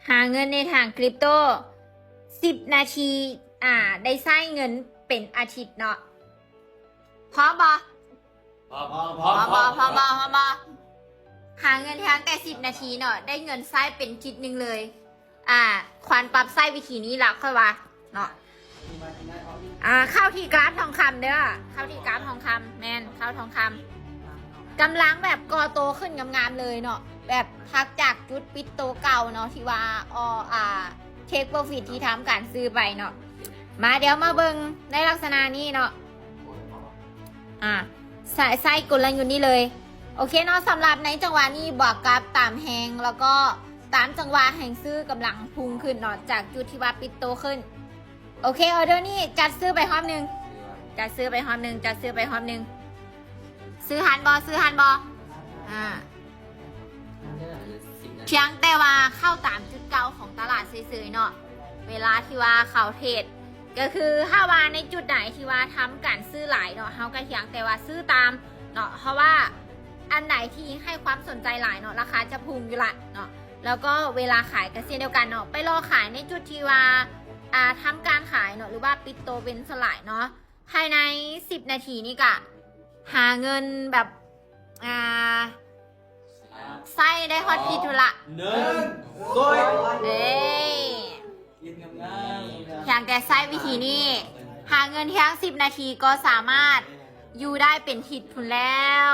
ຫາເງິນໃນທາງຄຣິບໂຕ ສິບນາທີ ອ່າ ໄດ້ໃຊ້ເງິນເປັນອາທິດເນາະ. ພ້ອມບໍ່? ພ້ອມ ພ້ອມ ພ້ອມ ພ້ອມ ພ້ອມ ພ້ອມ ພ້ອມ ພ້ອມ ພຽງແຕ່ສິບນາທີເນາະ ໄດ້ເງິນໃຊ້ເປັນທິດໜຶ່ງເລີຍ. ອ່າ ຄວນປັບໃຊ້ວິທີນີ້ລະ ຂ້ອຍວ່າເນາະ. ອ່າ ເຂົ້າທີ່ກຣາຟທອງຄຳເດີ້ ເຂົ້າທີ່ກຣາຟທອງຄຳ ແມ່ນ ເຂົ້າທອງຄຳ ກຳລັງແບບກໍ່ໂຕຂຶ້ນງາມໆເລີຍເນາະ ແບບຫັກຈາກຈຸດປິດໂຕເກົ່າເນາະ ທີ່ວ່າ ອ- ອ່າ ເທກໂປຣຟິດທີ່ທຳການຊື້ໄປເນາະ. ມາ ດຽວມາເບິ່ງໃນລັກສະນະນີ້ເນາະ ອ່າ ໃຊ້ ໃຊ້ກົນລະຍຸດນີ້ເລີຍ. ໂອເຄເນາະ ສຳລັບໃນຈັງຫວະນີ້ ບວກກັບຕາມແຮງ ແລ້ວກໍຕາມຈັງຫວະແຮງຊື້ກຳລັງພຸ່ງຂຶ້ນເນາະ ຈາກຈຸດທີ່ວ່າປິດໂຕຂຶ້ນ. ໂອເຄ ອອເດີນີ້ຈັດຊື້ໄປຮອບໜຶ່ງ ຈັດຊື້ໄປຮອບໜຶ່ງ ຈັດຊື້ໄປຮອບໜຶ່ງ. ຊື້ທັນບໍ່? ຊື້ທັນບໍ່? ອ່າ ພຽງແຕ່ວ່າເຂົ້າຕາມຈຸດເກົ່າຂອງຕະຫຼາດເສີຍໆເນາະ ເວລາທີ່ວ່າເຂົາເທຣດ ກໍຄືຖ້າວ່າໃນຈຸດໃດທີ່ວ່າທຳການຊື້ຫຼາຍເນາະ ເຮົາກໍພຽງແຕ່ວ່າຊື້ຕາມເນາະ ເພາະວ່າອັນໃດທີ່ໃຫ້ຄວາມສົນໃຈຫຼາຍເນາະ ລາຄາຈະພຸ່ງຢູ່ລະເນາະ. ແລ້ວກໍເວລາຂາຍກໍເຊັ່ນດຽວກັນເນາະ ໄປລໍຂາຍໃນຈຸດທີ່ວ່າ ອ່າ ທຳການຂາຍເນາະ ຫຼືວ່າປິດໂຕເປັນສ່ວນຫຼາຍເນາະ. ພາຍໃນສິບນາທີນີ້ກະຫາເງິນແບບ ອ່າ ໃຊ້ໄດ້ຮອດທີ່ທຸລະ ໜຶ່ງ ສອງ ເດ້ ກິນງາມໆ ພຽງແຕ່ໃຊ້ວິທີນີ້ ຫາເງິນພຽງສິບນາທີກໍສາມາດຢູ່ໄດ້ເປັນທິດພຸ້ນແລ້ວ.